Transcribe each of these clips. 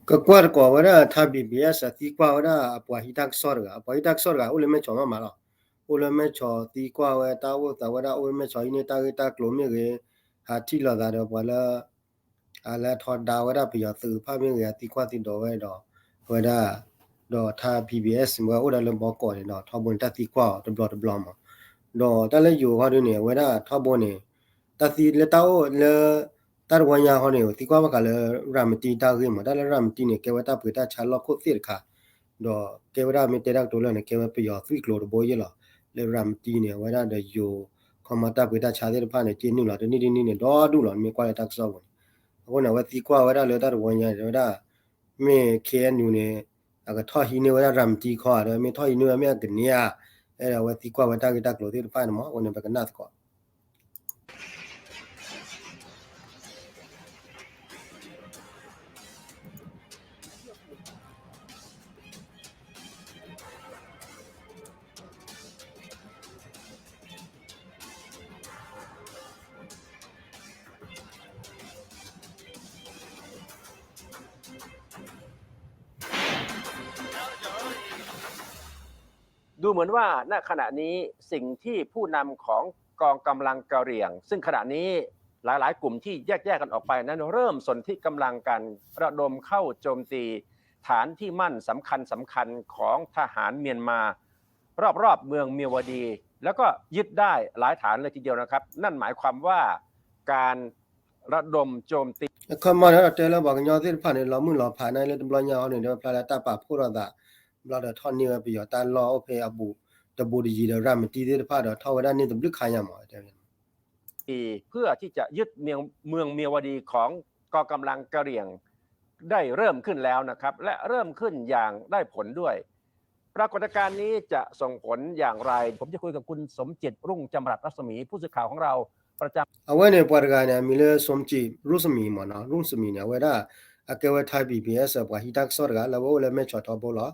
ကကွၢ်တကိးဝဲဒၣ် Thai B B S သံကွၢ်ဝဲဒၣ်အပှၤဟံးတၢ်ကစီၣ်တဂၤ, အပှၤဟံးတၢ်ကစီၣ်တဂၤ အိၣ်လၢမဲၢ်ဆီးမးမးလီၤ. အိၣ်လၢမဲၢ်ဆီးသံကွၢ်ဝဲတၢ်အိၣ်သးဝဲဒၣ် အိၣ်လၢမဲၢ်ဆီးဟံးန့ၢ်တၢ်ဂ့ၢ်တၢ်ကျိၤမ့ၢ်ဂ့ၤ, ဟးထံၣ်လိာ်သးဒီးပှၤလၢ အလၢအထီဒါဝဲဒၣ်ပယီၤသုးတဖၣ်မ့ၢ်ဂ့ၤ အသံကွၢ်သံဒိးဝဲဒီး အဝဲဒၣ် ဒီး Thai B B S ဝဲအိၣ်ဒီးလၢဘီကီးန့ၣ်ဒီး ထီဘိန့ၣ် တၢ်သံကွၢ်အီၤတဘျီတဘျီမး. ဒီးတၢ်လၢယိၤခီဒုန့ၣ် အဝဲဒၣ်ထီဘိန့ၣ် တၢ်သံလၢတၢ်အိၣ်လၢ တၢ်တဝီညါခီန့ၣ် သံကွၢ်ဘၣ်ဃးလၢ ရၤမတံတၢ်ဂ့ၢ်မး. တၢ်လၢရၤမတံန့ၣ် ကဲဝဲတၢ်ပှ့ၤတၢ်ဆါလီၢ်ခိၣ်သ့ၣ်တခါ ဒီးကဲဝဲဒၣ်မ့ၢ်တဲတၢ်ကတိၤလၢန့ၣ် ကဲဝဲပယီၤသွံၣ်ကျိၤတဘိယ့ၣ်လီၤ. လၢရၤမတံန့ၣ် အဝဲဒၣ်ဒီးယိၤ ခီမီတၢ်ပှ့ၤတၢ်ဆါသ့ၣ်တဖၣ်န့ၣ် က့နုာ်လီၤတနံၣ်တနံၣ်န့ၣ် ဒီဒူၣ်လီၤ မ့ၢ်ကွၢ်လၢတၢ်ကစီၣ်ပူၤန့ၣ်. အဃိန့ၣ် အဝဲသံကွၢ်ဝဲဒၣ်လၢတၢ်တဝီညါန့ၣ် ဝဲဒၣ် မ့ၢ် K N U န့ၣ် အကထီၣ်ဟံးန့ၢ်ဝဲဒၣ်ရၤမတံခီဧါ, ဒီးမ့ၢ်ထီၣ်ဟံးန့ၢ်ဝဲ မ့ၢ်အကန့ၢ်ဧါ, အဲၣ်ဒိးဝဲသံကွၢ်ဝဲတၢ်ဂ့ၢ်တၢ်ကျိၤသ့ၣ်တဖၣ်န့ၣ်မး. အဃိန့ၣ် ပကနၣ်သကိး ดูเหมือนว่าณขณะนี้สิ่งที่ผู้นำของกองกำลังกะเหรี่ยง ซึ่งขณะนี้หลายๆ กลุ่มที่แยกๆ กันออกไปนั้นเริ่มสนธิกำลังกันระดมเข้าโจมตีฐานที่มั่นสำคัญสำคัญของทหารเมียนมา รอบๆ เมืองเมียวดี แล้วก็ยึดได้หลายฐานเลยทีเดียวนะครับ นั่นหมายความว่าการระดมโจมตี အခီမီန့ၣ်ဒီးတဲလၢပှၤကညီသ့ၣ်တဖၣ်န့ၣ် လီၤမုၢ်လီၤဖးန့ၣ်လၢတဘျီညါအီၤန့ၣ် ဒီးဖျါလၢတၢ်ပာ်ဖှိၣ်ထီၣ်သး ဘျီဒီးထီၣ်န့ၢ်ဝဲပယီၤတၢ်လီၢ်အိၣ်ဖဲအဘူး တဘူးတယံၤဒီးရၤမတံသ့ၣ်တဖၣ်ဒီးထီၣ်ဝဲဒၣ်န့ၢ်တဘျုးခါညါမး တဲဝဲ เพื่อที่จะยึดเมืองเมืองเมียวดีของกองกำลังกะเหรี่ยง ได้เริ่มขึ้นแล้วนะครับ และเริ่มขึ้นอย่างได้ผลด้วย ปรากฏการณ์นี้จะส่งผลอย่างไร ผมจะคุยกับคุณสมจิต รุ่งจำรัดรัศมี ผู้สื่อข่าวของเราประจำ အဝဲန့ၣ်ပှၤတဂၤန့ၣ် အမံၤလၢ Somjit Rosmi မ့ၢ်နီၤ, Rosmi န့ၣ် အဝဲဒၣ် အကဲဝဲ Thai B B S ပှၤဟံးတၢ်ကစီၣ်တဂၤ လၢအဝဲအိၣ်လၢမဲၢ်ဆီးထီဘိလီၤ.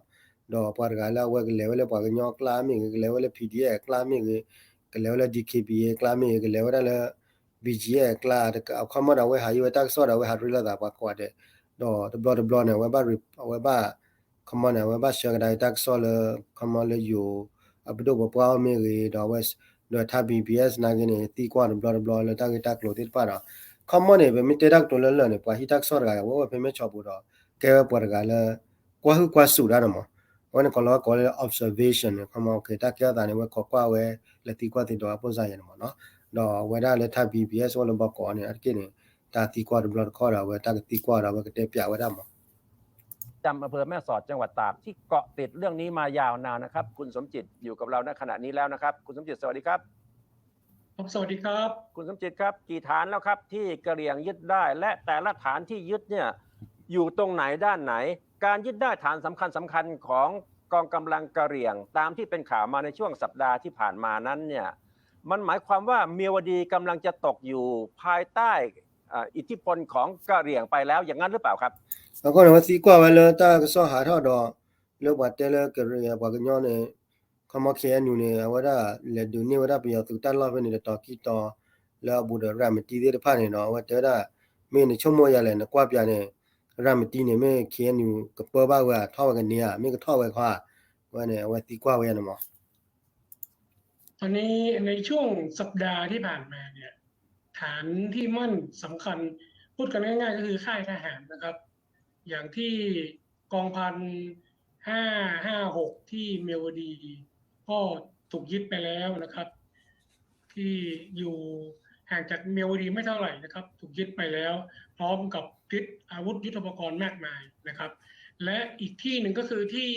ဒီးပှၤတဂၤလၢအဝဲကလဲၤဝဲလၢပှၤကညီအကျါမ့ၢ်ဂ့ၤ, ကလဲၤဝဲလၢ P D F အကျါမ့ၢ်ဂ့ၤ, ကလဲၤဝဲလၢ D K B A အကျါမ့ၢ်ဂ့ၤ, ကလဲၤဝဲဒၣ်လၢ B G F အကျါ, အခီမီဒီးအဝဲဟးဟံးဝဲတၢ်ကစီၣ်ဒီးအဝဲဟးရ့လိာ်သးပှၤကိးဂၤဒဲး, ဒီးတဘျီတဘျီန့ၣ် အဝဲဘၣ် အဝဲဘၣ် ခီမီန့ၣ် အဝဲဘၣ်ဆှၢကဒါက့ၤတၢ်ကစီၣ်လၢ ခီမီလၢယိၤ အပဒိၣ်ပပှၢ်အိၣ်မ့ၢ်ဂ့ၤ, ဒီးအဝဲ ဒီး Thai B B S နာ်က့န့ၣ် သံကွၢ်တဘျီတဘျီလၢတၢ်ဂ့ၢ်တၢ်ကျိၤသ့ၣ်တဖၣ်ဒီး ခီမီန့ၣ် ပမ့ၢ်တဲတၢ်ကတိၤလၢလၢာ်န့ၣ် ပှၤဟံးတၢ်ကစီၣ်တဂၤ အဝဲအိၣ်ဖဲမဲၢ်ဆီးပူၤဒီး ကဲဝဲပှၤတဂၤလၢ ကွၢ်ဟုၣ်ကွၢ်စူၣ်ဒၣ်န့ၣ်မး, အဝဲန့ၣ်ကိးလီၤကိးလၢ observation န့ၣ် ခီမီ တၢ်ကဲထီၣ်သးန့ၣ် အဝဲခိးကွၢ်ဝဲ လဲၤသံကွၢ်သံဒိးအပိၢ်စါယဲန့ၣ်မးနီၤ, ဒီးအဝဲဒၣ်လၢ Thai B B S အိၣ်လၢဘီကီးန့ၣ် အတက့ၢ်န့ၣ် တၢ်သံကွၢ်တဘျီတခီၣ်ဒီး အဝဲတၢ်ကသံကွၢ်ဒီး အဝဲကတဲပၠးဝဲဒၣ်မး จำอำเภอแม่สอดจังหวัดตากที่เกาะติดเรื่องนี้มายาวนานนะครับ คุณสมจิตอยู่กับเราณขณะนี้แล้วนะครับ คุณสมจิตสวัสดีครับ ครับ สวัสดีครับ คุณสมจิตครับ กี่ฐานแล้วครับที่กะเหรี่ยงยึดได้ และแต่ละฐานที่ยึดเนี่ยอยู่ตรงไหนด้านไหน การยึดได้ฐานสำคัญสำคัญของกองกำลังกะเหรี่ยง ตามที่เป็นข่าวมาในช่วงสัปดาห์ที่ผ่านมานั้นเนี่ย มันหมายความว่าเมียวดีกำลังจะตกอยู่ภายใต้ เอ่อ อิทธิพลของกะเหรี่ยงไปแล้วอย่างนั้นหรือเปล่าครับ အဃိန့ၣ် အဝဲသံကွၢ်ဝဲလၢတၢ်ကစီၣ်ဟးထီၣ်ဒီး လၢပှၤတဲလၢကရံၣ်ပှၤကညီန့ၣ် ခီမီ K N U န့ၣ် အဝဲဒၣ်လဲၤဒုးန့ၢ်ဝဲဒၣ်ပယီၤသုးတၢ်လီၢ်ဖဲန့ၣ် တတီၤခံတီၤ လၢအဘူးဒီးရၤမတံသ့ၣ်တဖၣ်န့ၣ်ဒီး အဝဲတဲဝဲဒၣ် မ့ၢ်နဆိကမိၣ်ယၤလဲၣ် နကွၢ်ပၠးန့ၣ် ရၤမတံန့ၣ် မ့ၢ် K N U ကပၢဘၣ်ဝဲဧါ ထီၣ်ဝဲကန့ၢ်ဧါ မ့ၢ်ကထီၣ်ဝဲခီဧါ ဝဲန့ၣ် အဝဲသံကွၢ်ဝဲန့ၣ်မး ตอนนี้ในช่วงสัปดาห์ที่ผ่านมาเนี่ยฐานที่มั่นสำคัญพูดกันง่ายๆก็คือค่ายทหารนะครับอย่างที่กองพันห้าห้าหกที่เมียวดีก็ถูกยึดไปแล้วนะครับที่อยู่ห่างจากเมียวดีไม่เท่าไหร่นะครับถูกยึดไปแล้วพร้อมกับยึดอาวุธยุทโธปกรณ์มากมายนะครับและอีกที่หนึ่งก็คือที่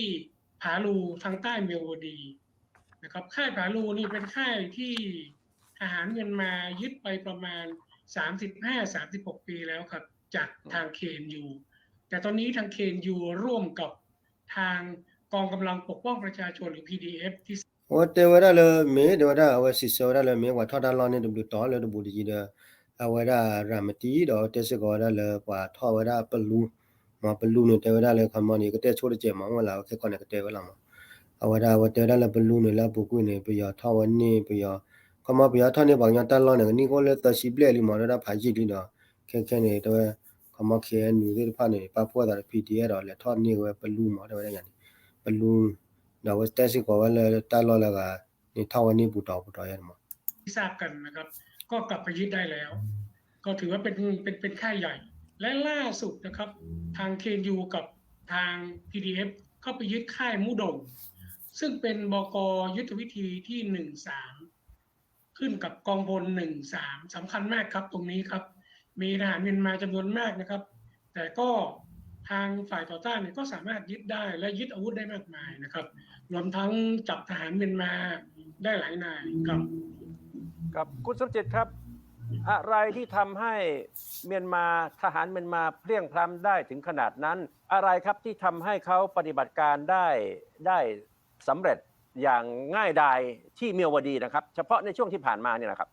ผาลูทางใต้เมียวดี นะครับค่ายผาลูนี่เป็นค่ายที่ทหารเมียนมายึดไปประมาณสามสิบห้า สามสิบหก ปีแล้วครับจากทาง เคเอ็นยู แต่ตอนนี้ทาง เคเอ็นยู ร่วมกับทางกองกำลังปกป้องประชาชนหรือ พีดีเอฟ ที่ အဝဲတဲဝဲဒၣ်လၢမ့ၢ် တဲဝဲဒၣ် အဝဲစံးဆၢဝဲဒၣ်လၢမ့ၢ် ပှၤထီၣ်တၢ်လီၢ်န့ၣ်တဘျုးတီၤလၢတဘူးတယံၤဒီး အဝဲဒၣ်ရၤမတံဒီးတဲစ့ၢ်ကီးဝဲဒၣ်လၢပှၤထီၣ်ဝဲဒၣ်ပလူ မ့ၢ်ပလူန့ၣ် တဲဝဲဒၣ်လၢခီမီန့ၣ် ကတဲဆိတစဲးမ့ၢ်ဝဲလၢအဝဲခဲကီးန့ၣ်ကတဲဝဲလီၤမး အဝဲဒၣ် အဝဲတဲဝဲဒၣ်လၢပလူန့ၣ် လၢအပူၤကွံာ်န့ၣ် ပယီၤထီၣ်ဝဲန့ၢ် ပယီၤ ခီမီပယီၤထီၣ်န့ၢ်ပှၤကညီတၢ်လီၢ်န့ၣ် ကနံၣ်ကအိၣ်လၢသၢဆံဘျဲၣ်လံမး တဲဝဲဒၣ်ဖးယံာ်လံဒီး ခဲခဲန့ၣ် တဲဝဲ ခီမီ ခ့ၣ်အဲၣ်ယူၣ် သ့ၣ်တဖၣ်န့ၣ် ပာ်ဖှိၣ်သးဒီး ပီၣ်ဒံၣ်အ့ၣ် ဒီးလဲၤထီၣ်န့ၢ်ဝဲပလူမး တဲဝဲဒၣ်ယၤန့ၣ် ပလူ ဒီးအဝဲတဲစ့ၢ်ကီးဝဲလၢတၢ်လီၢ်လၢအဂၤန့ၣ် ထီၣ်ဝဲန့ၢ်ပူၤတီၤပူၤတီၤယဲၢ်န့ၣ်မး ที่ทราบกันนะครับ ก็กลับไปยึดได้แล้ว ก็ถือว่าเป็นเป็นเป็นค่ายใหญ่ และล่าสุดนะครับ ทาง เคเอ็นยู กับทาง พีดีเอฟ ก็ไปยึดค่ายมู่โด่ง ซึ่งเป็น บก ยุทธวิธีที่ หนึ่งสาม ขึ้นกับกองพล หนึ่งสาม สำคัญมากครับ ตรงนี้ครับ มีทหารเมียนมาจำนวนมากนะครับ แต่ก็ทางฝ่ายต่อต้านเนี่ยก็สามารถยึดได้และยึดอาวุธได้มากมายนะครับ รวมทั้งจับทหารเมียนมาได้หลายนายครับ ครับ คุณสมจิตครับ อะไรที่ทำให้เมียนมาทหารเมียนมาเพลียงพล้ำได้ถึงขนาดนั้น อะไรครับที่ทำให้เขาปฏิบัติการได้ได้สำเร็จอย่างง่ายดายที่เมียวดีนะครับ เฉพาะในช่วงที่ผ่านมาเนี่ยนะครับ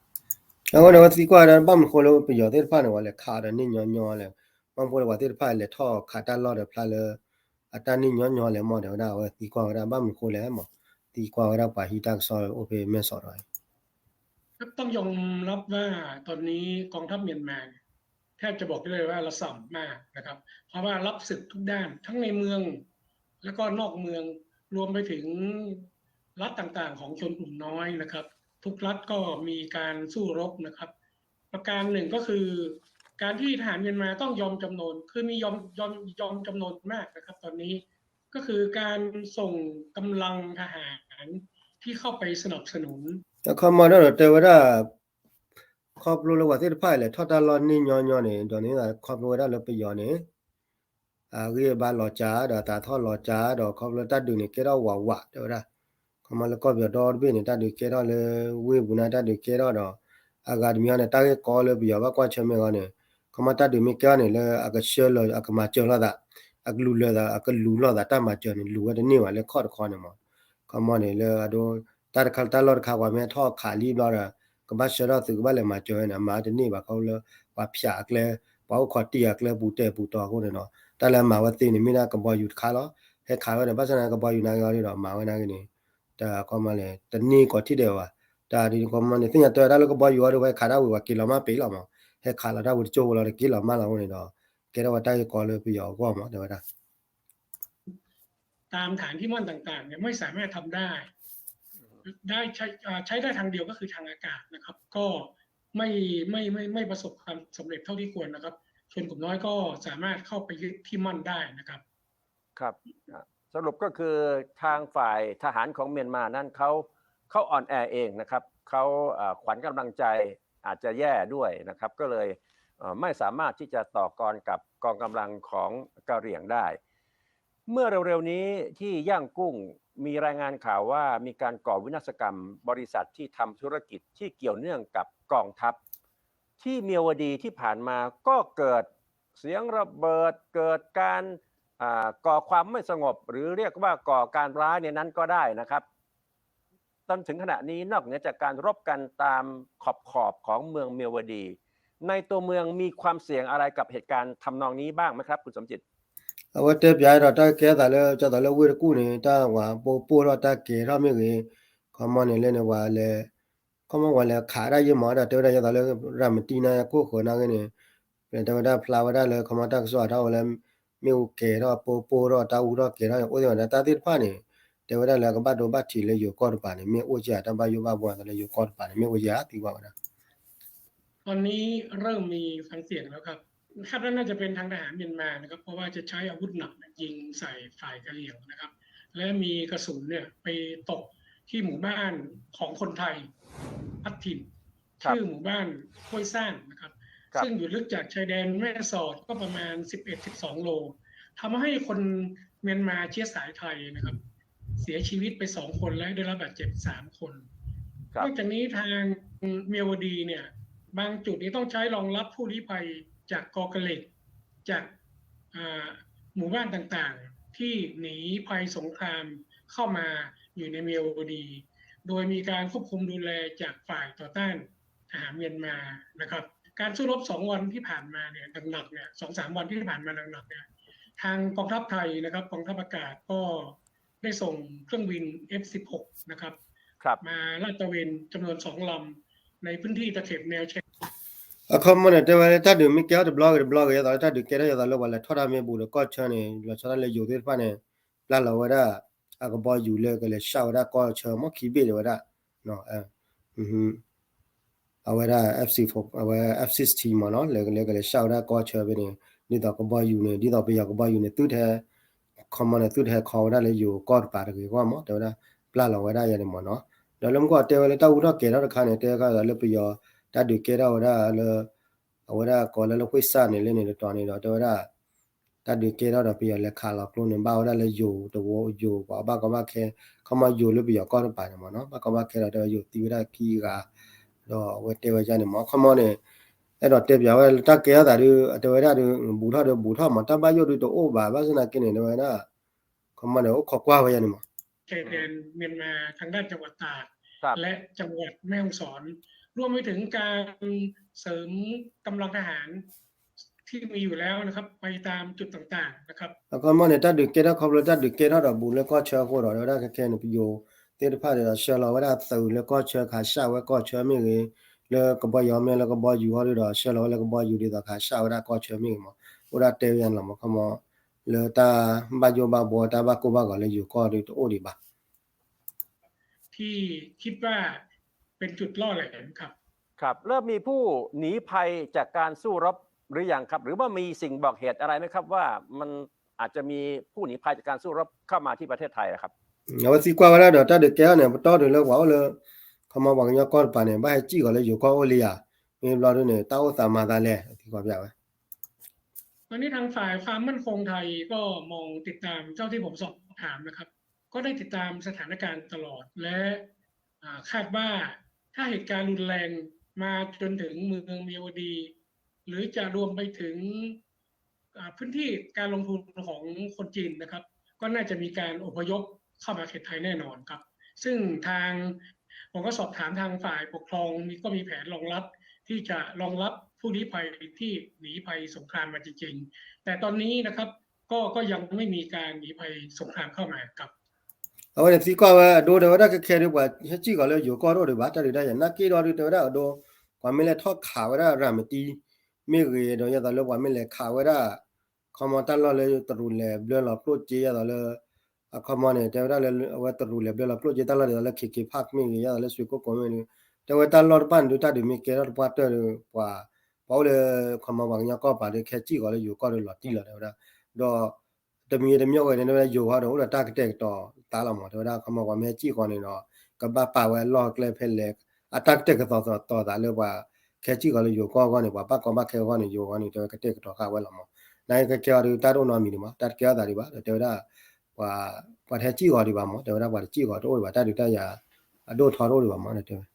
အဝဲန့ၣ် အဝဲသံကွၢ်ဝဲဒၣ် ဘၣ်မနုၤဃိလၢပယီၤသ့ၣ်တဖၣ်န့ၣ် ဝဲလဲၤခးဒီးန့ၢ်ညီညီလဲၣ်, ဘၣ်မနုၤဃိလၢပှၤသ့ၣ်တဖၣ်လဲၤထီၣ်ခးတၢ်လီၢ်ဒီးဖျါလၢ အတၢ်န့ၢ်ညီညီလဲၣ်မး တဲဝဲဒၣ် အဝဲသံကွၢ်ဝဲဒၣ် ဘၣ်မနုၤဃိလဲၣ်မး, သံကွၢ်ဝဲဒၣ်ပှၤဟံးတၢ်ကစီၣ်အိၣ်ဖဲမဲၢ်ဆီးဒီး ครับ ต้องยอมรับว่าตอนนี้กองทัพเมียนมาเนี่ยแทบจะบอกได้เลยว่าระส่ำมากนะครับ เพราะว่ารับศึกทุกด้านทั้งในเมือง แล้วก็นอกเมือง รวมไปถึงรัฐต่างๆของชนกลุ่มน้อยนะครับ ทุกรัฐก็มีการสู้รบนะครับ ประการหนึ่งก็คือ การที่ทหารเมียนมาต้องยอมจำนน คือมียอมยอมยอมจำนนมากนะครับ ตอนนี้ก็คือการส่งกำลังทหารที่เข้าไปสนับสนุน အခီမီ ဒီးတဲဝဲဒၣ် ခီဖျိလၢပှၤသ့ၣ်တဖၣ်လဲၤထီၣ်တၢ်လီၢ်န့ၢ်ညီညီန့ၣ် ဒီးန့ၣ်ခီဖျိဝဲဒၣ်လၢပယီၤန့ၣ် အဂံၢ်အဘါလီၤစှၤ ဒီးအသးထီၣ်လီၤစှၤ ဒီးခီဖျိတၢ်ဒုးန့ၣ်ကဲထီၣ်ဝးဝး တဲဝဲဒၣ် ခီမီလၢကီၢ်ပယီၤဒီတဘ့ၣ်န့ၣ် တၢ်ဒုးကဲထီၣ်လၢဝ့ၢ်ပူၤန့ၣ် တၢ်ဒုးကဲထီၣ်ဒီး အဂၤတမံၤအံၤန့ၣ် တၢ်ဂ့ၢ်ကီလၢပယီၤဘၣ်ကွၢ်ဆၢၣ်မဲာ်အဂီၢ်န့ၣ် ခီမီတၢ်ဒုးမ့ၢ်ကဲထီၣ်န့ၣ် လၢအကဆှၢလီၤ အကမၤစၢၤလိာ်သး အကလူၤလၢၤသး အကလူၤလိာ်သးတၢ်မၤစၢၤန့ၣ် လူၤဝဲတန့ၢ်ဘၣ်လၢခီၣ်တခီန့ၣ်မး ခီမီန့ၣ်လၢအဒိ တၢ်တခါတၢ်လီၢ်တခါ ပှၤမ့ၢ်ထီၣ်ခးလံဘျီဒီး ကဘၣ်ဆှၢထီၣ်သုးကဘၣ်လဲၤမၤစၢၤဝဲန့ၣ် အမၤတန့ၢ်ဘၣ်ခီဖျိလၢ ပှၤဖၠးအကျဲ ပှၤအိၣ်ခိးတံၢ်အကျဲပူၤတဲာ်ပူၤတီၤအဃိန့ၣ်ဒီး တၢ်လၢအမၤဝဲသ့န့ၣ် မ့ၢ်ဒၣ်ကဘီယူၤတခါလီၤ. ဟဲခးဝဲန့ၣ် ဘၣ်ဆၣ်န့ၣ်ကဘီယူၤနာ်က့ၤအီၤဒီး မၤဝဲနာ်က့ၤန့ၣ် တၢ်ခီမီန့ၣ် တန့ၢ်ကီးထံၣ်ဒဲးဘၣ်. တၢ်ဒ်ခီမီန့ၣ် သ့ၣ်ညါတဲဝဲဒၣ်လၢကဘီယူၤအီၤဒီး ဝဲခးတၢ်ဝံၤ ပှၤက့ၤလီၤမၢ်ပ့ၤလီၤမး ဟဲခးလီၤတၢ်ဝံၤတကၠိဖိလီၤ တက့ၤလီၤမၢ်လီၤအဃိန့ၣ်ဒီး ကဲထီၣ်ဝဲတၢ်ဂ့ၢ်ကီလၢပယီၤအဂီၢ်မး တဲဝဲဒၣ် ตามฐานที่มั่นต่างๆเนี่ยไม่สามารถทำได้ ได้ใช้อ่าใช้ได้ทางเดียวก็คือทางอากาศนะครับ ก็ไม่ไม่ไม่ไม่ประสบความสำเร็จเท่าที่ควรนะครับ ชนกลุ่มน้อยก็สามารถเข้าไปยึดที่มั่นได้นะครับ ครับอ่ะสรุปก็คือทางฝ่ายทหารของเมียนมานั้นเขาเขาอ่อนแอเองนะครับเขาอ่าขวัญกำลังใจอาจจะแย่ด้วยนะครับก็เลยเอ่อไม่สามารถที่จะต่อกรกับกองกำลังของกะเหรี่ยงได้ เมื่อเร็วๆนี้ที่ย่างกุ้งมีรายงานข่าวว่ามีการก่อวินาศกรรมบริษัทที่ทำธุรกิจที่เกี่ยวเนื่องกับกองทัพ ที่เมียวดีที่ผ่านมาก็เกิดเสียงระเบิด เกิดการอ่าก่อความไม่สงบ หรือเรียกว่าก่อการร้ายในนั้นก็ได้นะครับ จนถึงขณะนี้นอกเหนือจากการรบกันตามขอบขอบของเมืองเมียวดี ในตัวเมืองมีความเสี่ยงอะไรกับเหตุการณ์ทำนองนี้บ้างไหมครับคุณสมจิต အဝဲတဲပၠးဒီးတၢ်ကဲသးလၢ ကၠီသးလၢဝ့ၢ်တကူၣ်န့ၣ် တၢ်ဝဲပိၢ်ပိၢ်ထီၣ်တၢ်ကဲထီၣ်မ့ၢ်ဂ့ၤ ခီမီန့ၣ်လၢန့ၣ်ဝဲလဲၤ ခီမီဝဲလဲၤခးဒၣ်ယဲၢ်မးဒီး တဲဝဲဒၣ်ကၠီသးလၢ ရၤမတံနာ်ခိၣ်ဃၢၤနာ်ဂ့ၤန့ၣ် တဲဝဲဒၣ်ဖျါဝဲဒၣ်လၢ ခီမီတၢ်ကစီၣ်အါထီၣ်ဝဲလၢ မ့ၣ်အူကဲထီၣ်ပိၢ်ပိၢ်ထီၣ်တၢ်အူထီၣ်ကဲထီၣ် အိၣ်သ့ၣ်ဝဲဒၣ်တၢ်သ့ၣ်တဖၣ်န့ၣ် တဲဝဲဒၣ်လၢကဘၣ်ဒိဘၣ်ထံးလၢယိၤကီၢ်တပၤန့ၣ် မ့ၢ်အိၣ်ကဲတၢ်ဘၣ်ယိၣ်ဘၣ်ဘှီသးလၢယိၤကီၢ်တပၤန့ၣ် မ့ၢ်အိၣ်ကဲသံကွၢ်ဝဲဒၣ် ตอนนี้เริ่มมีฟังเสียงแล้วครับ คาดว่าน่าจะเป็นทางทหารเมียนมานะครับ เพราะว่าจะใช้อาวุธหนักเนี่ยยิงใส่ฝ่ายกะเหรี่ยงนะครับ และมีกระสุนเนี่ยไปตกที่หมู่บ้านของคนไทยพัดถิ่น ครับ ชื่อหมู่บ้านห้วยซ่านนะครับ ครับ ซึ่งอยู่ลึกจากชายแดนแม่สอดก็ประมาณ สิบเอ็ด สิบสอง โล ทำให้คนเมียนมาเชื้อสายไทยนะครับ เสียชีวิตไปสองคนและได้รับบาดเจ็บสามคน ครับ นอกจากนี้ทางเมียวดีเนี่ย บางจุดนี้ต้องใช้รองรับผู้ลี้ภัยจากกอกะเหล็ก จากอ่าหมู่บ้านต่างๆ ที่หนีภัยสงครามเข้ามาอยู่ในเมียวดี โดยมีการควบคุมดูแลจากฝ่ายต่อต้านทหารเมียนมานะครับ การสู้รบสองวันที่ผ่านมาเนี่ยหนักๆเนี่ยสองสามวันที่ผ่านมาหนักๆเนี่ย ทางกองทัพไทยนะครับ กองทัพอากาศก็ได้ส่งเครื่องบิน เอฟ สิบหก นะครับ ครับ มาลาดตระเวนจำนวนสองลำในพื้นที่ตะเข็บแนวชาย အခီမီန့ၣ် တဲဝဲလၢတၢ်ဒုးမ့ၢ်ကဲထီၣ်တဘျီဂ့ၤတဘျီဂ့ၤ ယသးလၢတၢ်ဒုးကဲထီၣ် ယသးလၢပှၤလဲၤထီၣ်တၢ်မ့ၢ်ဘူးဒီးကီၢ်ဆၢန့ၣ် လီၤဆီဒၣ်လၢယိၤသ့ၣ်တဖၣ်န့ၣ် ပျၢ်လီၤဝဲဒၣ် အကဘီယူၤလၢကလဲၤဆှၣ်ဝဲဒၣ်ကီၢ်ဆၢမီၢ်ခံဘ့ၣ်ဒၣ်ဝဲဒၣ် အဝဲဒၣ် F sixteen အဝဲ F sixteen မ့ၢ်နီၤ လၢကလဲၤဆှၣ်ဝဲဒၣ်ကီၢ်ဆၢဖဲန့ၣ် ဒ်သိးကဘီယူၤန့ၣ် ဒ်သိးပယီၤကဘီယူၤန့ၣ် သုတဟဲ ခီမီန့ၣ် သုတဟဲခီဝဲဒၣ်လၢယိၤကီၢ်တပၤတဂ့ၤအဂီၢ်မ့ၢ် တဲဝဲဒၣ် ပျၢ်လီၤဝဲဒၣ်ယၤန့ၣ်မ့ၢ်နီၤ ဒီးလၢမူကီၢ်တဲဝဲလၢတၢ်အူထီၣ်ကဲၤထီၣ်တခါန့ၣ် တဲခါလၢပယီၤ တၢ်ဒုးကဲထီၣ်ဝဲဒၣ်လၢ အဝဲဒၣ်ကိးလၢလၢဃ့ၢ်စၢ်န့ၣ်လၢန့ၣ်တတီၤန့ၣ်ဒီး တဲဝဲဒၣ် တၢ်ဒုးကဲထီၣ်ဒီးပယီၤလဲၤခးလီၤကျိန့ၣ် ဘၣ်ဝဲဒၣ်လၢယိၤတဝီယိၤပှၤဘၣ်ကီဘၣ်ခဲ ခီမီယိၤလၢပယီၤကီၢ်တပၤန့ၣ်မ့ၢ်နီၤ ဘၣ်ကီဘၣ်ခဲဒီးတဲဝဲယိၤသံဝဲဒၣ်ခံဂၤ ဒီးအဝဲတဲဝဲဒ်န့ၣ်မ့ၢ် ခီမီန့ၣ် အဲၣ်ဒိးတဲပၠးဝဲလၢတၢ်ကဲထီၣ်သးဒုး အတဲဝဲဒၣ်ဒုး ဘူးထီၣ်ဒီးဘူးထီၣ်မ့ၢ် တၢ်ဘၣ်ယိၣ်ဒုးတအိၣ်ဘၣ် ဘၣ်ဆၣ်သနာ်က့န့ၣ် တဲဝဲဒၣ် ခီမီန့ၣ် အိၣ်ခိးကွၢ်ဝဲယၤန့ၣ်မ့ၢ် ชายแดนเมียนมาทางด้านจังหวัดตาก ครับ และจังหวัดแม่ฮ่องสอน รวมไปถึงการเสริมกำลังทหารที่มีอยู่แล้วนะครับ ไปตามจุดต่างๆนะครับ အခီမီန့ၣ် တၢ်ဒုးကဲထီၣ်ခီဖျိ တၢ်ဒုးကဲထီၣ်ဒီးဘူးလၢကီၢ်ဆၢအဃိဒီး တဲဝဲဒၣ်ခဲခဲန့ၣ် ပယိၤသ့ၣ်တဖၣ်ဒီး ဆှၢလီၤဝဲဒၣ်သုးလၢကီၢ်ဆၢ ခးဆှၣ်ဝဲကီၢ်ဆၢမ့ၢ်ဂ့ၤ လၢကဘီယူၤမ့ၢ်လၢကဘီယူၤဟီဒုးဒီး ဆှၢလီၤဝဲလၢကဘီယူၤဒ်သိးခးဆှၣ်ဝဲဒၣ်ကီၢ်ဆၢမ့ၢ်ဂ့ၤမ့ၢ် အိၣ်ဒၣ်တဲဝဲယၤန့ၣ်လီၤမ့ၢ် ခီမီ လၢတၢ်ဘၣ်ယိၣ်ဘၣ်ဘှီ တၢ်ဘၣ်ကိၢ်ဘၣ်ဂီၤလၢယိၤကီၢ်ဒုးတအိၣ်ဒံးဘၣ် ที่คิดว่าเป็นจุดล่อแหลมครับ ครับ เริ่มมีผู้หนีภัยจากการสู้รบหรือยังครับ หรือว่ามีสิ่งบอกเหตุอะไรไหมครับ ว่ามันอาจจะมีผู้หนีภัยจากการสู้รบเข้ามาที่ประเทศไทยนะครับ အဝဲသံကွၢ်ဝဲဒၣ်ဒီး တၢ်ဒုးကဲထီၣ်န့ၣ် ပတီၢ်ဒုးလၢပှၤအိၣ်လၢ ခီမီပှၤကညီကီၢ်တပၤန့ၣ် ဘၣ်ဟဲစံၣ်ဃီၤလၢယိၤကီၢ်အိၣ်လံဧါ မ့ၢ်ဘျီဒုးန့ၣ် တၢ်အိၣ်သးမၤသးလဲၣ် သံကွၢ်ပၠးဝဲ ตอนนี้ทางฝ่ายความมั่นคงไทยก็มองติดตามเท่าที่ผมสอบถามนะครับ ก็ได้ติดตามสถานการณ์ตลอดและอ่าคาดว่าถ้าเหตุการณ์รุนแรงมาจนถึงเมืองเมียวดี หรือจะรวมไปถึงอ่าพื้นที่การลงทุนของคนจีนนะครับ ก็น่าจะมีการอพยพเข้ามาเขตไทยแน่นอนครับ ซึ่งทางผมก็สอบถามทางฝ่ายปกครองมีก็มีแผนรองรับที่จะรองรับผู้ลี้ภัยที่หนีภัยสงครามมาจริงๆ แต่ตอนนี้นะครับ ก็ก็ยังไม่มีการหนีภัยสงครามเข้ามาครับ အဝဲန့ၣ်သံကွၢ်ဝဲအဒိတဲဝဲဒၣ်ခဲခဲဒုး ပှၤဟဲစံၣ်ဃီၤလၢယိၤကီၢ်တအိၣ်ဒံးဘၣ် တၢ်ဒုးတၢ်ယၤ နာ်က့ဒီးဒုးတဲဝဲဒၣ်အဒိ ပှၤမ့ၢ်လဲၤထီၣ်ခးဝဲဒၣ်ရၤမတံ မ့ၢ်ဂ့ၤဒီး ယသးလၢပှၤမ့ၢ်လဲၤခးဝဲဒၣ် ခီမီတၢ်လီၢ်လၢတရူးလဲၤဘျၢလီၤကျိၣ်စ့ ယသးလၢ အခီမီန့ၣ် တဲဝဲဒၣ်လၢ အဝဲတရူးလဲၤဘျၢလီၤကျိၣ်စ့ တၢ်လီၢ်ဒ်သိးလၢ KK Park မ့ၢ်ဂ့ၤ ယသးလၢ ဆွေကုက္ကို မ့ၢ်ဂ့ၤ တဲဝဲတၢ်လီၢ်တဖၣ်န့ၣ်ဒုး တၢ်ဒုးမ့ၢ်ကဲထီၣ်တပှၢ်တၢၢ်ဒီး ပှၤ ပှၤအိၣ်လၢ ခီမီပှၤကညီကီၢ်ပၤဒီး ခဲစံၣ်ဃီၤလၢယိၤကီၢ်ဒီးလီၤတံၢ်လီၤ တဲဝဲဒၣ် ဒီး တမံၤတမံၤဝဲန့ၣ် တဲဝဲဒၣ်ယိၤဃီဒီး အိၣ်ဒီးတၢ်ကတဲာ်ကတီၤသးလီၤမး တဲဝဲဒၣ် ခီမီပှၤမ့ၢ်ဟဲစံၣ်ဃီၤန့ၣ်ဒီး ကဘၣ်ပာ်ဝဲအလီၢ်အကျဲဖဲလဲၣ် အတၢ်ကတဲာ်ကတီၤသးလၢပှၤ ခဲစံၣ်ဃီၤလၢယိၤကီၢ်အဂီၢ်န့ၣ် ပှၤဘၣ်ကီဘၣ်ခဲအဂီၢ်န့ၣ် ယိၤဃီန့ၣ် တဲဝဲကတဲာ်ကတီၤဃာ်ဝဲလီၤမး နာ်က့ခဲခဲအံၤဒုး တၢ်တအိၣ်နီတမံၤဒံးဘၣ် တၢ်တကဲထီၣ်သးဒံးဘၣ် ဒီးတဲဝဲဒၣ် ပှၤ ပှၤတဟဲစံၣ်ဃီၤဒံးဘၣ်မး တဲဝဲဒၣ်ပှၤတစံၣ်ဃီၤတအိၣ်ဒံးဘၣ် တၢ်ဒုးတၢ်ယၤ အဒိၣ်ထီတအိၣ်ဒံးဘၣ်မး တဲဝဲ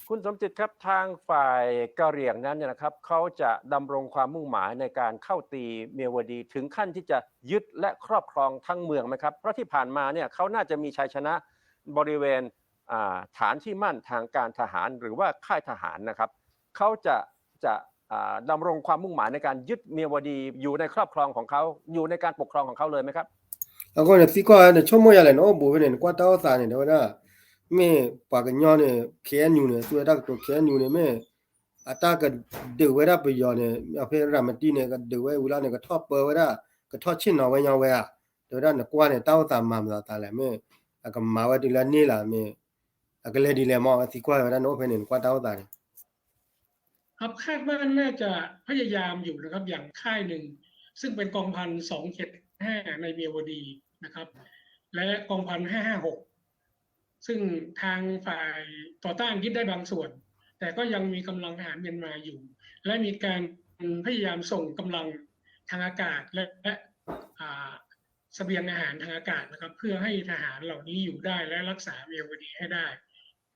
คุณสมจิตครับ ทางฝ่ายกะเหรี่ยงนั้นเนี่ยนะครับ เขาจะดำรงความมุ่งหมายในการเข้าตีเมียวดี ถึงขั้นที่จะยึดและครอบครองทั้งเมืองไหมครับ เพราะที่ผ่านมาเนี่ยเขาน่าจะมีชัยชนะบริเวณอ่าฐานที่มั่นทางการทหารหรือว่าค่ายทหารนะครับ เขาจะจะอ่าดำรงความมุ่งหมายในการยึดเมียวดีอยู่ในครอบครองของเขา อยู่ในการปกครองของเขาเลยไหมครับ အဃိန့ၣ် သံကွၢ်ဝဲန့ၣ် ဆိကမိၣ်ယၤလဲၣ် နအိၣ်ဘူးဖဲန့ၣ် နကွၢ်တၢ်အိၣ်သးန့ၣ် တဲဝဲဒၣ် မ့ၢ်ပှၤကညီန့ၣ် KNU န့ၣ် သူဝဲတၢ်ကတိၤ KNU န့ၣ် မ့ၢ်အတၢ်ကဒုးဝဲဒၣ်ပယီၤန့ၣ် အဖဲရၤမတံန့ၣ် ကဒုးဝဲဝံၤလီၤန့ၣ် ကထီၣ်ပၢဝဲဒၣ် ကထီၣ်ဆ့ၣ်နီၤဝဲညီဝဲဧါ တဲဝဲဒၣ် နကွၢ်န့ၣ် တၢ်အိၣ်သးမၤမသးသးလဲၣ် မ့ၢ်အကမၤဝဲတုၤလၢန့ၢ်လၢ် မ့ၢ်အကလဲၤဒ်လဲၣ်မး အသံကွၢ်ဝဲဒၣ် နအိၣ်ဖဲန့ၣ် နကွၢ်တၢ်အိၣ်သးန့ၣ် ครับ คาดว่าน่าจะพยายามอยู่นะครับ อย่างค่ายหนึ่ง ซึ่งเป็นกองพันสองเจ็ดห้าในเมียวดีนะครับ และกองพันห้าห้าหก ซึ่งทางฝ่ายต่อต้านยึดได้บางส่วน แต่ก็ยังมีกำลังทหารเมียนมาอยู่ และมีการพยายามส่งกำลังทางอากาศและอ่าเสบียงอาหารทางอากาศนะครับ เพื่อให้ทหารเหล่านี้อยู่ได้และรักษาเมียวดีให้ได้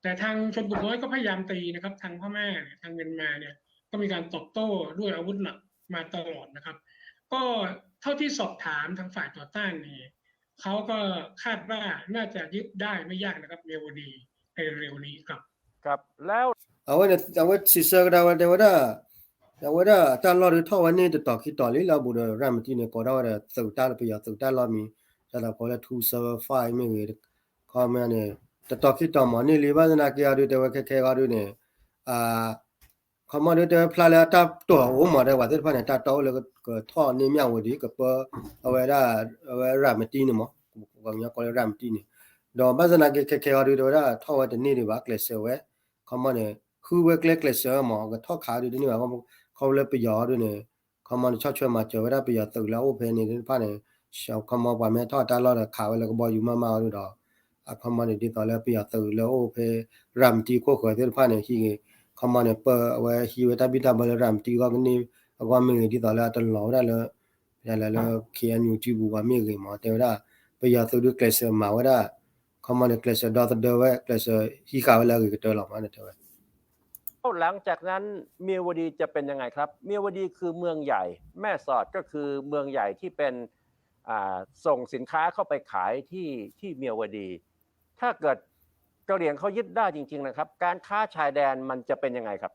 แต่ทางชนกลุ่มน้อยก็พยายามตีนะครับ ทางพม่าเนี่ย ทางเมียนมาเนี่ย ก็มีการตอบโต้ด้วยอาวุธหนักมาตลอดนะครับ ก็เท่าที่สอบถามทางฝ่ายต่อต้านเนี่ย เขาก็คาดว่าน่าจะยึดได้ไม่ยากนะครับ เมียวดีในเร็วๆนี้ครับ ครับ แล้ว အဝဲန့ၣ် အဝဲစံးဆၢကဒါဝဲတဲဝဲဒၣ် အဝဲဒၣ်တၢ်လီၢ်ဒုးထီၣ်ဝဲန့ၣ်တတီၤခံတီၤလံ လၢအဘူးဒီး ရၤမတံန့ၣ် ကိးထီၣ်ဝဲဒီးသုးတၢ်လၢပယီၤသုးတၢ်လီၢ်မံၤ တၢ်လီၢ်ဖိလၢ two seven five မ့ၢ်ဂ့ၤ ခီမ့ၢ်န့ၣ် တတီၤခံတီၤမးန့ၣ်လံ ဘၣ်သနာ်က့အီၤဒုး တဲဝဲခဲခဲအံၤဒုးန့ၣ် အ ခီမီဒုးတဲဝဲဖျါလၢအတၢ်တိာ်အအိၣ်မး တဲဝဲသ့ၣ်တဖၣ်န့ၣ် တၢ်တိာ်အိၣ်လၢကထီၣ်န့ၢ်မၠၣ်ဝတံၤ ကပၢအဝဲဒၣ် အဝဲရၤမတံန့ၣ်မး ပှၤကညီကိးလၢရၤမတံန့ၣ် ဒီးဘၣ်ဆၣ်သနာ်က့ခဲခဲအံၤဒုး တဲဝဲဒၣ်ထီၣ်ဝဲတန့ၢ်ဒံးဘၣ် ကျဲးစၢးဝဲ ခီမီန့ၣ် ဃုဝဲကျဲကျဲးစၢးမး ကထီၣ်ခးဒုးတန့ၢ်ဘၣ် ခီဖျိလၢပယီၤအံၤဒုးန့ၣ် ခီမီန့ၣ် ဆီၣ်ထွဲမၤစၢၤဝဲဒၣ်ပယီၤသုးလၢအအိၣ်ဖဲန့ၣ်သ့ၣ်တဖၣ်န့ၣ် ခီမီပှၤမ့ၢ်ထီၣ်တၢ်လီၢ်ဒီးခးဝဲလၢကဘီယူၤမးမးအံၤဒုးဒီး အခီမီန့ၣ် ဒ်သိးလၢပယီၤသုးလၢအအိၣ်ဖဲ ရၤမတံခိၣ်ဃၢၤသ့ၣ်တဖၣ်န့ၣ် ဟံးဂ့ၤ ခီမီန့ၣ် ပၢအဝဲဟံးဝဲတၢ်ဘံၣ်တၢ်ဘၢလၢရၤမတံအဂီၢ်ကန့ၢ်အဂီၢ်မ့ၢ်ဂ့ၤ ဒ်သိးလၢအတလီၤဝဲဒၣ်လၢ လၢ ခ့ၣ်အဲၣ်ယူၣ် ကၠံပူၤပှၤမ့ၢ်ဂ့ၤမး တဲဝဲဒၣ် ပယီၤသုးဒုးကျဲးစၢးမၤဝဲဒၣ် ခီမီန့ၣ် ကျဲးစၢးဒီသဒၢဝဲ ကျဲးစၢးဟံးဃာ်ဝဲလၢအဂ့ၤကတၢၢ်လီၤမး တဲဝဲ แล้วหลังจากนั้นเมียวดีจะเป็นยังไงครับ เมียวดีคือเมืองใหญ่ แม่สอดก็คือเมืองใหญ่ที่เป็นอ่าส่งสินค้าเข้าไปขายที่ที่เมียวดี ถ้าเกิดกะเหรี่ยงเขายึดได้จริงๆนะครับ การค้าชายแดนมันจะเป็นยังไงครับ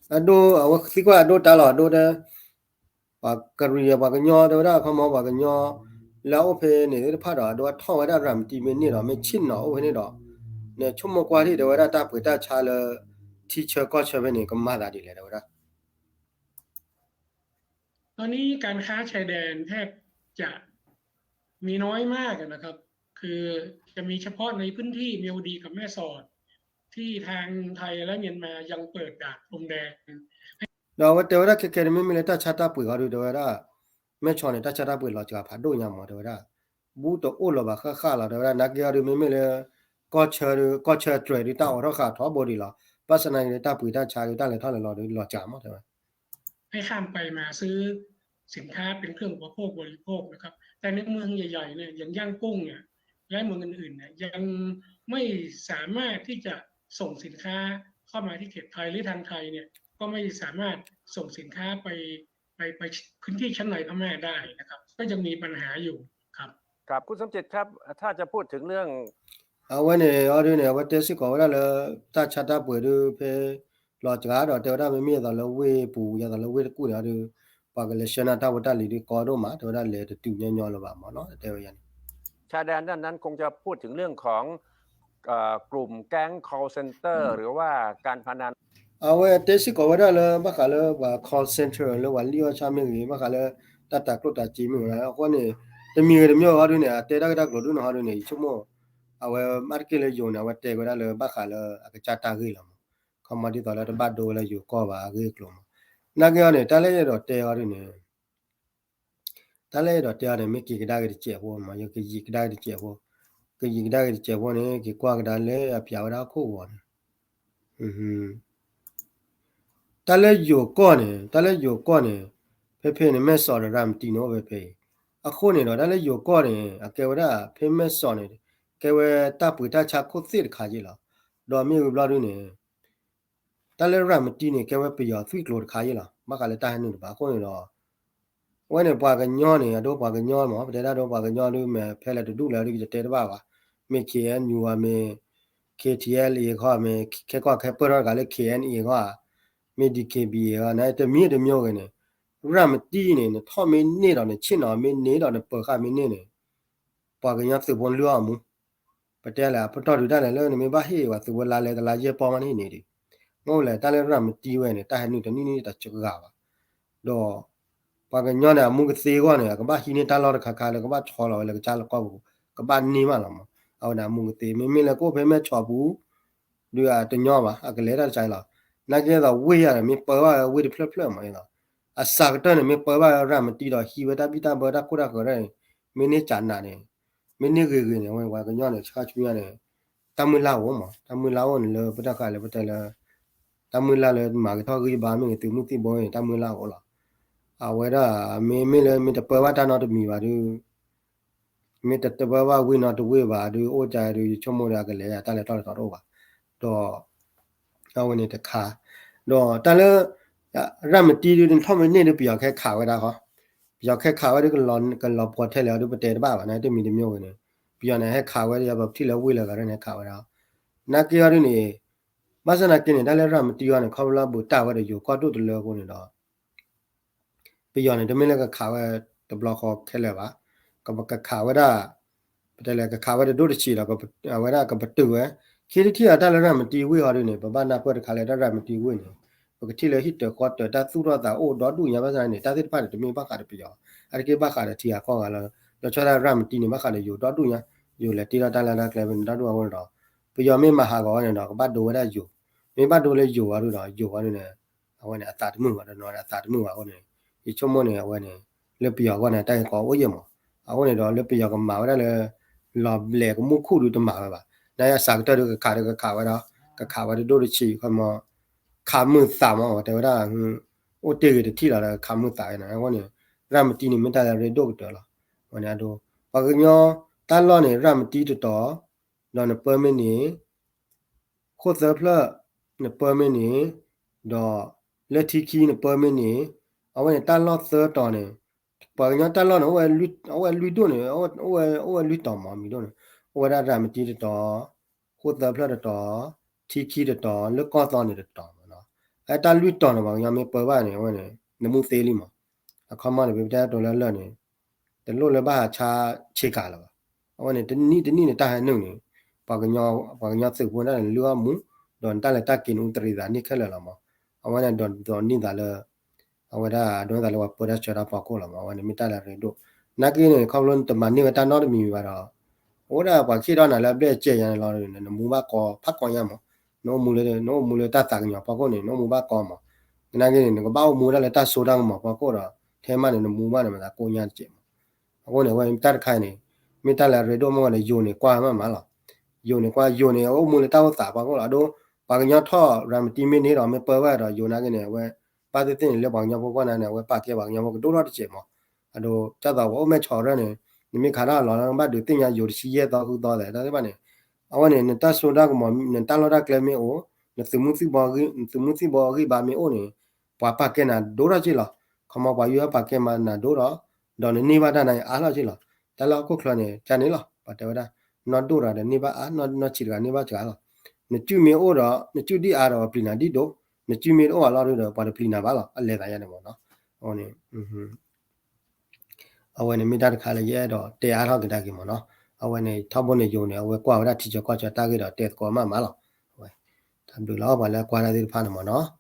အဒိ အဝဲသံကွၢ်အဒိတၢ်လီၤ အဒိဒီး ပှၤကရံၣ် ပှၤကညီတဲဝဲဒၣ် ခီမီပှၤကညီ လၢအအိၣ်ဖဲန့ၣ်သ့ၣ်တဖၣ်ဒီး အဒိအထီၣ်ဝဲဒၣ်ရၤမတံမ့ၢ်န့ၢ်ဒီး မ့ၢ်ဆ့ၣ်နီၤအိၣ်ဖဲန့ၣ်ဒီး နဆိကမိၣ်ကွၢ်ထံၣ်တဲဝဲဒၣ်တၢ်ပှ့ၤတၢ်ဆါလၢ ထံဆၢကီၢ်ဆၢဖဲန့ၣ် ကမၤသးဒ်လဲၣ်တဲဝဲဒၣ် ตอนนี้การค้าชายแดนแทบจะมีน้อยมากนะครับ คือจะมีเฉพาะในพื้นที่เมียวดีกับแม่สอดที่ทางไทยและเมียนมายังเปิดด่านพรมแดน ဒီးအဝဲတဲဝဲဒၣ်ခဲခဲန့ၣ် မ့မ့ၢ်လၢတၢ်ဆါတၢ်ပှ့ၤအံၤဒုး တဲဝဲဒၣ် မဲၢ်ဆီးန့ၣ် တၢ်ဆါတၢ်ပှ့ၤလီၤစှၤဖးဒိၣ်ညါမး တဲဝဲဒၣ် ဘူးတအိၣ်လၢၤဘၣ်ဃၣ်ဃၣ်လီၤ တဲဝဲဒၣ် နာ်က့အံၤဒုး မ့မ့ၢ်လၢ ကီၢ်ဆၢဒုး ကီၢ်ဆၢတြဲၤဒုး တၢ်အိးထီၣ်ဃာ်ထီဘိဒံးလီၤ ဘၣ်ဆၣ်သနာ်က့ တၢ်ပှ့ၤတၢ်ဆါဒုး တၢ်လဲၤထီၣ်လဲၤလီၤဒုး လီၤစှၤမး တဲဝဲ ให้ข้ามไปมาซื้อสินค้าเป็นเครื่องอุปโภคบริโภคนะครับ แต่ในเมืองใหญ่ๆเนี่ย อย่างย่างกุ้งเนี่ย และเมืองอื่นๆเนี่ย ยังไม่สามารถที่จะส่งสินค้าเข้ามาที่เขตไทย หรือทางไทยเนี่ย ก็ไม่สามารถส่งสินค้าไป ไป ไปพื้นที่ชั้นในพม่าได้นะครับ ก็ยังมีปัญหาอยู่ครับ ครับ คุณสมจิตครับ ถ้าจะพูดถึงเรื่อง အဝဲန့ၣ်အံၤဒုးန့ၣ် အဝဲတဲစ့ၢ်ကီးဝဲဒၣ်လၢ တၢ်ဆါတၢ်ပှ့ၤဒုးဖဲ လီၤစှၤဒီး တဲဝဲဒၣ်မ့မ့ၢ်အသိးလၢဝ့ၢ်ပူၤ ယသိးလၢဝ့ၢ်တကူၣ်န့ၣ်အံၤဒုး ပှၤကလဲၤဆှၢနၢ်တၢ်ဖိတၢ်လံၤဒုး ကီဒိၣ်မး တဲဝဲဒၣ်လဲၤတတုၤညီညီလၢၤဘၣ်မးနီၤ တဲဝဲယၤန့ၣ် ชายแดนด้านนั้นคงจะพูดถึงเรื่องของเอ่อกลุ่มแก๊ง call center หรือว่าการพนัน အဝဲတဲစ့ၢ်ကီးဝဲဒၣ်လၢ ဘၣ်ဃးလၢပှၤ call center လၢပှၤလံၣ်အီၣ်ဆၣ်မ့ၢ်ဂ့ၤ ဘၣ်ဃးလၢ တၢ်တၤကျိၣ်တၤစ့မ့ၢ်ဂ့ၤ အဃိန့ၣ် တမံၤဂ့ၤတမံၤဂ့ၤအံၤဒုးန့ၣ် အတဲတၢ်ဂ့ၢ်တၢ်ကျိၤဒုးန့ၣ်အံၤဒုးန့ၣ် ယဆိကမိၣ် အဝဲမ့ၢ်တက့ၢ်လၢယိၤန့ၣ် အဝဲတဲဝဲဒၣ်လၢဘၣ်ဃးလၢအကစၢ်တၢ်ဂ့ၢ်လီၤမး ခီမီဒ်သိးလၢတဘၣ်ဒိဝဲလၢယိၤကီၢ်ဘၣ်အဂ့ၢ်အကျိၤမး နာ်က့အံၤန့ၣ် တၢ်လၢယအဲၣ်ဒိးတဲအံၤဒုးန့ၣ် တၢ်လၢယအဲၣ်ဒိးတဲအံၤန့ၣ် မ့ၢ်က့ၤကဒါက့ၤတစဲးဖိမး ယကယံာ်ကဒါက့ၤတစဲးဖိ ကယံာ်ကဒါက့ၤတစဲးဖိန့ၣ် က့ၤကွၢ်ကဒါလၢအပျးဝဲဒၣ်ဟီၣ်ခိၣ်ဂီၤန့ၣ် တၢ်လၢယိၤကီၢ်န့ၣ် တၢ်လၢယိၤကီၢ်န့ၣ် ဖဲဖဲန့ၣ် မဲၢ်စီးဒီးရၤမတံန့ၣ်အိၣ်ဖဲဖဲအံၤ အဃိန့ၣ်ဒီး တၢ်လၢယိၤကီၢ်န့ၣ် အကဲဝဲဒၣ်ဖဲမဲၢ်စီးန့ၣ် ကဲဝဲတၢ်ပှ့ၤတၢ်ဆါခိၣ်သ့ၣ်တခါယ့ၣ်လီၤ. ဒီးမ့ၢ်ဝံၤဘျီဒုးန့ၣ် တၢ်လၢရၤမတံန့ၣ် ကဲဝဲပယီၤသွံၣ်ကျိၤတခါယ့ၣ်လီၤ. ဘၣ်ဃးလၢတၢ်ဟဲနုာ်တဖၣ်အဃိန့ၣ်ဒီး အဝဲန့ၣ်ပှၤကညီန့ၣ် အဒိပှၤကညီမး ပတဲဒၣ်ဒိပှၤကညီဒုး မ့ၢ်ဖဲလဲၣ်တဒူၣ်လဲၣ်ဒုး ယတတဲတဘၣ်ဘၣ်. မ့ၢ် ခ့ၣ်အဲၣ်ယူၣ် ဧါ မ့ၢ် ခ့ၣ်ထံၣ်အဲလ်အ့ၣ် ဧါ မ့ၢ် ခဲကီၢ်ခဲပၢၢ်ထီၣ်တဂၤလၢ ခ့ၣ်အဲၣ်အ့ၣ် ဧါ မ့ၢ် ဒံၣ်ခ့ၣ်ဘံၣ် ဧါ နတမံၤတမံၤဂ့ၤန့ၣ် ရၤမတံန့ၣ် နထီၣ်မ့ၢ်န့ၢ်ဒီး နဆ့ၣ်နီၤမ့ၢ်န့ၢ်ဒီး နပၢၤဃာ်မ့ၢ်န့ၢ်န့ၣ် ပှၤကညီသုးဖိလုၢ်အီၣ်မူ ပတဲလဲၣ် အပတီၢ်ဒုးတၢ်လဲၣ်လၢနမ့ၢ်ဘၣ်ဟ့ၣ်ဝဲသုးဖိလါလဲတလါယဲၢ်ပီၢ်မးန့ၣ်န့ၣ်ဒုး မ့ၢ်လဲၣ် တၢ်လၢရၤမတံဝဲန့ၣ် တၢ်ဟဲနုာ်တနံၣ်နံၣ်တဂၤဘၣ်. ဒီး ပှၤကညီန့ၣ် အမူကသ့အဂီၢ်န့ၣ် အကဘၣ်ဟံးန့ၢ်တၢ်လီၢ်တခါခါလၢကဘၣ်ဆီလီၤဝဲလၢကစၢ်လီၢ်ကီၢ်ပူၤ ကဘၣ်န့ၢ်မးလီၤမး. အဝဲန့ၣ်အမူကသ့ မ့မ့ၢ်လၢကအိၣ်ဖဲမဲၢ်ဆီးပူၤ ဒုးအတညီဘၣ် အကလဲၤတၢ်တခါအံၤလီၤ. နာ်က့ဒီးဝ့ၢ်ယၤန့ၣ် မ့ၢ်ပၢဘၣ်ဝဲဝ့ၢ်တဖျၢၣ်ဖျၢၣ်မးအံၤလီၤ. အစှၤကတၢၢ်န့ၣ် မ့ၢ်ပၢဘၣ်ဝဲရၤမတံဒီးဟံးဝဲတၢ်ဘံၣ်တၢ်ဘၢတၢ်ခိၣ်တၢ်ဃၢၤန့ၣ် မ့ၢ်န့ၢ်ကနးန့ၣ် မ့ၢ်န့ၢ်ဂ့ၤဂ့ၤန့ၣ် အဝဲပှၤကညီန့ၣ် ဆါဆူညါန့ၣ် တၢ်မုၢ်လၢ်အိၣ်မး တၢ်မုၢ်လၢ်အိၣ်န့ၣ်လၢပတၢ်ဃာ်လၢပတဲလၢ တၢ်မုၢ်လၢ်လၢမၤက့ၤထီၣ်ဂံၢ်ဘါမ့ၢ်ဂ့ၤ သုးမုၢ်သံၣ်ဘိန့ၣ် တၢ်မုၢ်လၢ်အိၣ်လီၤ. အဝဲဒၣ် မ့မ့ၢ်လၢမ့ၢ်တပၢဘၣ်တၢ်နီတမံၤဘၣ်ဒုး မ့ၢ်တပၢဘၣ်ဝ့ၢ်နီတဝ့ၢ်ဘၣ်ဒုး အိၣ်ကဒီး ယဆိကမိၣ်ဒီးအကလဲၤတၢ်လဲၤထီၣ်လဲၤထီတအိၣ်ဘၣ်. ဒီး အဝဲန့ၣ်တခါ ဒီးတၢ်လၢ ရၤမတံဒုး နထီၣ်မ့ၢ်န့ၢ်ဒုး ပယီၤကဟဲခးဝဲဒၣ်ဃီ ပယီၤကဟဲခးဝဲဒုး ကလီၤပှီၢ်ထဲလဲၣ်အီၤဒုး ပတဲတဘၣ်ဘၣ် နတမံၤတမံၤဂ့ၤန့ၣ် ပယီၤန့ၣ် ဟဲခးဝဲဒၣ် ပထံၣ်လၢဝ့ၢ်လၢဂၤန့ၣ် ဟဲခးဝဲဒၣ် နာ်က့အီၤဒုးန့ၣ် ဘၣ်ဆၣ်သနာ်က့န့ၣ် တၢ်လၢရၤမတံအီၤန့ၣ် ခီဖျိလၢဘူးတၢ်ဝဲဒီးယိၤကီၢ်ဒိၣ်တလၢအဃိန့ၣ်ဒီး ပယီၤန့ၣ် တမ့ၢ်လၢကခးဝဲတဘျီဃီခဲလၢာ်ဘၣ်. ကခးဝဲဒၣ် ပတဲလဲၣ် ကခးဝဲတဒိၣ်တဆံးဒီး အဝဲဒၣ်ကပတုာ်ဝဲ ခံထံၣ်ထံၣ်အတၢ်လၢရၤမတံဝ့ၢ်အီၤဒုးန့ၣ် ပဘၣ်နၢ်ပၢၢ်တခါလၢတၢ်ရၤမတံဝ့ၢ်န့ၣ် ပကထံၣ်လၢဟံၣ်တၢၤဃီတၢၤ တၢ်သူၣ်ထီၣ်သးအိၣ်ဒီဒူၣ်ညါဘၣ်ဆၣ်န့ၣ် တၢ်သ့ၣ်တဖၣ်န့ၣ် တမ့ၢ်ဘၣ်ဃးဒီးပယီၤ, အါတက့ၢ်ဘၣ်ဃးဒီးထံဂၤကီၢ်ဂၤလီၤ. လီၤဆီဒၣ်ရၤမတံန့ၣ် ဘၣ်ဃးဒီးယိၤဒီဒူၣ်ညါ, ယိၤလဲၤတ့ထီၣ်တၢ်လၢတၢ်ကျဲဖဲန့ၣ်ဒီဒူၣ်အဃိန့ၣ်ဒီး ပယီၤမ့ၢ်မၤဟးဂီၤဝဲန့ၣ်ဒီး ကဘၣ်ဒိဝဲဒၣ်ယိၤ, မ့ၢ်ဘၣ်ဒိလၢယိၤအီၤဒုဒီး ယိၤအီၤဒုန့ၣ် အဝဲန့ၣ် အသးတမုာ်ဘၣ် တနီၤအသးတမုာ်ဘၣ်အဃိန့ၣ် ယဆိကမိၣ်န့ၣ် အဝဲန့ၣ် လၢပယီၤအဂီၢ်န့ၣ် တၢ်ဂ့ၢ်ကီအိၣ်ယဲၢ်မး, အဃိန့ၣ်ဒီး လၢပယီၤကမၤဝဲဒၣ်လၢ လီၤဘျဲးကမူၣ်ခူၣ်ဒုတမၤဝဲဘၣ်, နအစးကတၢၢ်ဒုကခးဒုကခးဝဲဒီး ကခးဝဲတဒိၣ်တဆံးခီမး ခးမုၢ်သးမး တဲဝဲဒၣ် အိၣ်တ့ၢ်ဂ့ၤတထံၣ်လီၤဒီးခးမုၢ်သးဝဲန့ၣ် အဃိန့ၣ် ရၤမတံန့ၣ် မ့ၢ်တၢ်လၢအရ့ဒိၣ်ကတၢၢ်လီၤ. အဝဲန့ၣ်အဒိ ပှၤကညီတၢ်လီၢ်န့ၣ် ရၤမတံတတီၤ ဒီးနပၢမ့ၢ်န့ၣ် ခိၣ်သၢဖျၢၣ် နပၢမ့ၢ်န့ၣ် ဒီးလၢထံခံနပၢမ့ၢ်န့ၣ် အဝဲန့ၣ်တၢ်လီၢ်သၢတီၤန့ၣ် ပှၤကညီတၢ်လီၢ်န့ၣ် အဝဲလွံၢ်ဒိၣ်န့ၣ် အိၣ်ဝဲလွံၢ်တီၤမး မံၤဒိၣ်န့ၣ် အိၣ်ဝဲဒၣ်ရၤမတံတတီၤ ခိၣ်သၢဖျၢၣ်တတီၤ ထံခံတတီၤ လၢကီၢ်သီန့ၣ်တတီၤမးနီၤ. အတၢ်လွံၢ်တီၤန့ၣ် ပှၤကညီမ့ၢ်ပၢဘၣ်န့ၣ် အဝဲန့ၣ် နမူသ့လံမး. အခီမီန့ၣ် ပတဲတိၤလၢလၢာ်န့ၣ် တလိၣ်လၢဘၣ်ဟးဆါဆ့ကၤလၢၤဘၣ်. အဝဲန့ၣ် တနံၣ်တနံၣ်န့ၣ် တၢ်ဟဲနုာ်န့ၣ် ပှၤကညီ ပှၤကညီသုးဖိဒၣ်န့ၣ် လုၢ်အီၣ်မူ ဒီးနတၢ်လဲၤတၢ်က့ၤန့ၣ် အူတရံးသးန့ၢ်ခဲလၢာ်လီၤမး. အဝဲန့ၣ်ဒီးဒိးန့ၢ်သးလၢ အဝဲဒၣ်ဒိးန့ၢ်သးလၢပှၤပၢတၢ်ဆှၢတၢ်ဖီခိၣ်လီၤမး. အဝဲန့ၣ်မ့ၢ်တၢ်လၢအရ့ဒိၣ် နာ်က့န့ၣ် ခီဖျိနတမၤန့ၢ်ဝဲတၢ်နီတမံၤမံၤဘၣ်ဒီး အိၣ်ဒၣ်ပှၤခ့ၣ်ဒီးနၤလၢအဘျဲၣ်အစဲးယါန့ၣ်လီၤ. နမူဘၣ်ကီဖးကီညါမး. နအိၣ်မူလၢ နအိၣ်မူလၢတၢ်သးကညီၤဖီခိၣ်န့ၣ် နအိၣ်မူဘၣ်ကီမး. နာ်က့န့ၣ် နကဘၣ်အိၣ်မူဒၣ်လၢတၢ်စိတၢ်ကမီၤဖီခိၣ်ဒီး ထဲမးန့ၣ် နမူဘၣ်န့ၣ် မတၤကိညါတစဲးမး. အဃိန့ၣ် အဝဲတၢ်တခါအံၤန့ၣ် မ့ၢ်တၢ်လၢအရ့ဒိၣ်မးဒီး ယိၤန့ၣ်ကွၢ်မးမးလီၤ. ယိၤန့ၣ်ကွၢ် ယိၤန့ၣ် အအိၣ်မူလၢတၢ်အိၣ်သးဖီခိၣ်လီၤ. အဒိ ပှၤကညီထီၣ်ရၤမတံမ့ၢ်န့ၣ်ဒီး မ့ၢ်ပၢဘၣ်ဒီး ယိၤနာ်က့န့ၣ် အဝဲ ဘၣ်သ့ၣ်သ့ၣ်န့ၣ် လၢပှၤကညီဖိကွၢ်နၤန့ၣ် အဝဲပာ်ကဲပှၤကညီဖိကဒိၣ်ထီၣ်တစဲးမး. အဒိ ဒ်သိးပှၤအိၣ်မဲာ်ဆီးရၢန့ၣ် နမ့ၢ်ခးတၢ်အလီၢ်လၢနဘၣ်ဒုးသ့ၣ်ညါယိၤတဆံယဲၢ်သီဃုသီသဲး တၢ်သ့ၣ်တဖၣ်န့ၣ် အဝဲန့ၣ် နတၢ်စိတၢ်ကမီၤ နတၢ်လီၢ်တၢ်ကျဲမ့ၢ်အိၣ် နသုးမုၢ်သံၣ်ဘိ နသုးမုၢ်သံၣ်ဘိအဂံၢ်ဘါမ့ၢ်အိၣ်န့ၣ် ပှၤပာ်ကဲနၤဒိၣ်ထီၣ်က့ၢ်လီၤ. ခီမီပှၤယိၤပာ်ကဲမးနၤဒိၣ်ဒီး ဒီးနန့ၢ်ဘၣ်တၢ်နၤအါထီၣ်က့ၢ်လီၤ. တၢ်လၢဟီၣ်ခိၣ်ချၢန့ၣ် ကန့ၣ်လီၤ. ပှၤတဲဝဲဒၣ် နီၢ်ဒိၣ်တဂၤဒီးန့ၢ်ဘၣ်အါ နီၢ်ဆံးတဂၤန့ၢ်ဘၣ်စှၤလီၤ. နစုမ့ၢ်အိၣ်ဒီး နစုဒံၣ်အါဒီးပျံၤနၤဒံၣ်ဒိၣ်, နစုမ့ၢ်တအိၣ်အလီၢ်ဒီး ပှၤတပျံၤနၤဘၣ်လီၤ. အလဲၤသးယါန့ၣ်မးနီၤ. အဝဲန့ၣ် အဝဲန့ၣ်မ့ၢ်တၢ်တခါလၢယအဲၣ်ဒိးတဲအါထီၣ်ကဒါက့ၤမးနီၤ. အဝဲန့ၣ် ထီဘိန့ၣ်ယိၤန့ၣ် အဝဲကွၢ်ဝဲဒၣ်ထံဆၢကီၢ်ဆၢတၢ်ဂ့ၢ်ဒီးတဲသကိးမးမးလီၤ. အဝဲ တၢ်ဘျုးလီၤ ပှၤလၢကွၢ်တၢ်သ့ၣ်တဖၣ်န့ၣ်မးနီၤ.